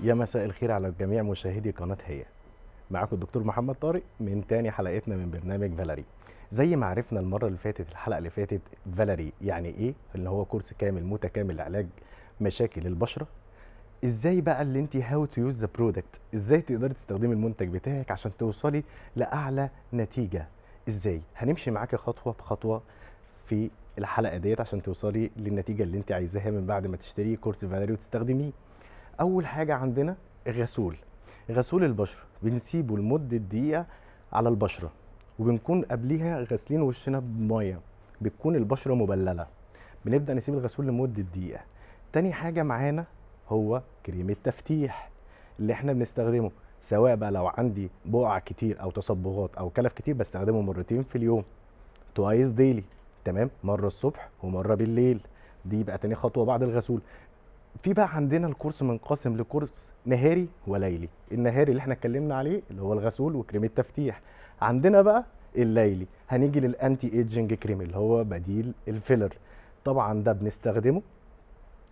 يا مساء الخير على جميع مشاهدي قناة هي. معاكم الدكتور محمد طارق من تاني حلقتنا من برنامج فالاري. زي ما عرفنا المرة اللي فاتت، الحلقة اللي فاتت، فالاري يعني ايه، اللي هو كورس كامل متكامل لعلاج مشاكل البشرة. ازاي بقى اللي انت how to use the product، ازاي تقدري تستخدمي المنتج بتاعك عشان توصلي لاعلى نتيجة. ازاي هنمشي معاكي خطوة بخطوة في الحلقة ديت عشان توصلي للنتيجة اللي انت عايزاها من بعد ما تشتري كورس فالاري وتستخدميه. اول حاجة عندنا الغسول، غسول البشرة بنسيبه لمدة دقيقة على البشرة، وبنكون قبليها غاسلين وشنا بميه، بتكون البشرة مبلله، بنبدا نسيب الغسول لمدة دقيقة. تاني حاجة معانا هو كريم التفتيح اللي احنا بنستخدمه، سواء بقى لو عندي بقع كتير او تصبغات او كلف كتير بستخدمه مرتين في اليوم، twice daily، تمام، مرة الصبح ومرة بالليل. دي بقى تاني خطوة بعد الغسول. في بقى عندنا الكورس منقسم لكورس نهاري وليلي. النهاري اللي احنا اتكلمنا عليه اللي هو الغسول وكريم التفتيح. عندنا بقى الليلي هنيجي لل anti aging cream اللي هو بديل الفيلر. طبعا ده بنستخدمه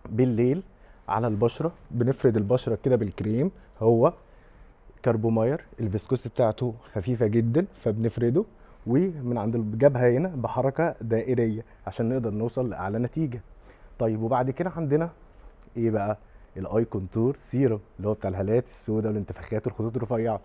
بالليل على البشرة، بنفرد البشرة كده بالكريم، هو carbomer، ال viscosity بتاعته خفيفة جدا، فبنفرده ومن عند الجبهة هنا بحركة دائريه عشان نقدر نوصل لاعلى نتيجة. طيب وبعد كده عندنا ايه بقى؟ ال eye contour serum اللي هو بتاع الهالات السوداء والانتفاخات والخطوط الرفيعة.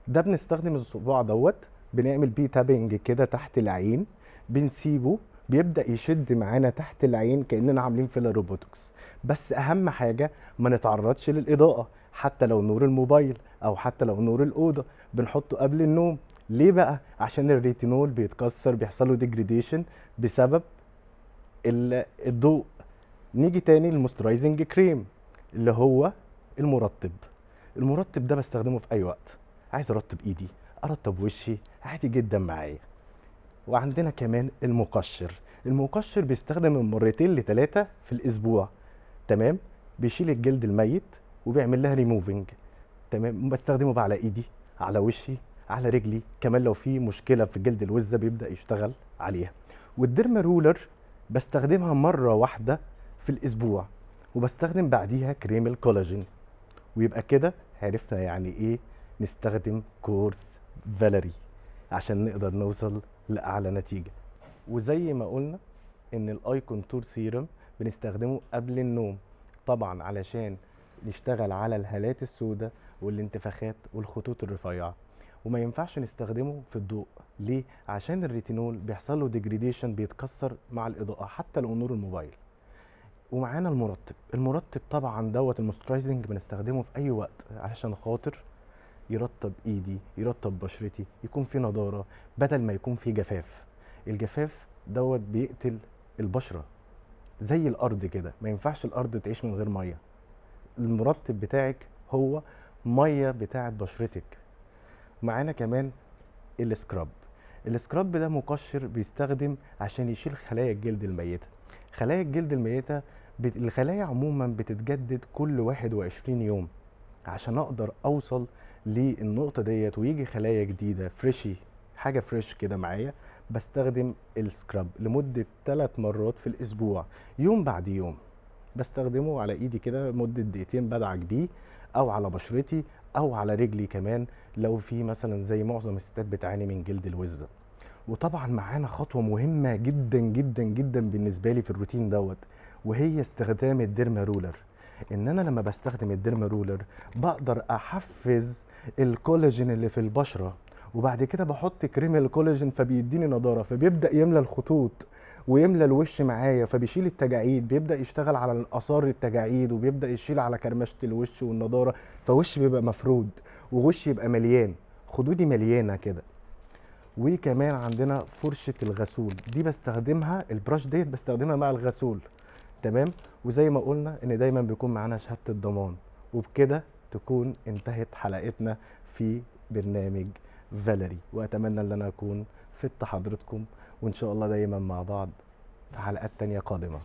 ده بنستخدم الصباع دوت، بنعمل بيه tapping كده تحت العين، بنسيبه بيبدا يشد معانا تحت العين كاننا عاملين فيلر وبوتوكس. بس اهم حاجة ما نتعرضش للاضاءة، حتى لو نور الموبايل او حتى لو نور الاوضة، بنحطه قبل النوم. ليه بقى؟ عشان الريتينول بيتكسر، بيحصل له degradation بسبب الضوء. نيجي تاني لل moisturizing cream اللي هو المرطب. المرطب ده بستخدمه في اي وقت، عايز ارطب ايدي، ارطب وشي، عادي جدا معايا. وعندنا كمان المقشر. المقشر بيستخدم من مرتين لثلاثة في الاسبوع، تمام، بيشيل الجلد الميت وبيعمل لها ريموفنج، تمام. بستخدمه بقى على ايدي، على وشي، على رجلي، كمان لو في مشكلة في جلد الوزه بيبدا يشتغل عليها. وال derma roller بستخدمها مرة واحدة في الاسبوع، وبستخدم بعديها كريم الكولاجين. ويبقى كده عرفنا يعني ايه نستخدم كورس فالاري عشان نقدر نوصل لاعلى نتيجة. وزي ما قلنا ان ال eye contour serum بنستخدمه قبل النوم طبعا علشان نشتغل على الهالات السوداء والانتفاخات والخطوط الرفيعة، وما ينفعش نستخدمه في الضوء. ليه؟ عشان الريتينول بيحصل له degradation، بيتكسر مع الاضاءة حتى لو نور الموبايل. ومعانا المرطب. المرطب طبعا دوت ال moisturizing بنستخدمه في اي وقت علشان خاطر يرطب ايدي، يرطب بشرتي، يكون في نضاره بدل ما يكون في جفاف. الجفاف دوت بيقتل البشرة زي الارض كده، ما ينفعش الارض تعيش من غير مية. المرطب بتاعك هو مية بتاعت بشرتك. معانا كمان ال scrub. ال scrub ده مقشر بيستخدم عشان يشيل خلايا الجلد الميتة. خلايا الجلد الميتة الخلايا عموما بتتجدد كل 21 يوم. عشان اقدر اوصل للنقطة ديت ويجي خلايا جديدة freshy، حاجة fresh كده معايا، بستخدم ال scrub لمدة 3 مرات في الاسبوع، يوم بعد يوم. بستخدمه على ايدي كده مدة دقيقتين بدعك بيه، او على بشرتي، او على رجلي كمان لو في مثلا زي معظم الستات بتعاني من جلد الوزة. وطبعا معانا خطوة مهمة جدا جدا جدا بالنسبة لي في الروتين دوت، وهي استخدام ال derma roller. ان انا لما بستخدم ال derma roller بقدر احفز الكولاجين اللي في البشرة، وبعد كده بحط كريم الكولاجين فبيديني نضارة، فبيبدأ يملى الخطوط ويملى الوش معايا، فبيشيل التجاعيد، بيبدأ يشتغل على آثار التجاعيد، وبيبدأ يشيل على كرمشة الوش والنضارة، فوشي بيبقى مفرود ووشي يبقى مليان، خدودي مليانة كده. وكمان عندنا فرشة الغسول دي بستخدمها، ال brush ديت بستخدمها مع الغسول، تمام. وزي ما قلنا ان دايما بيكون معانا شهادة الضمان. وبكده تكون انتهت حلقتنا في برنامج فالاري، واتمنى ان انا اكون فدت حضرتكم، وان شاء الله دايما مع بعض في حلقات تانية قادمة.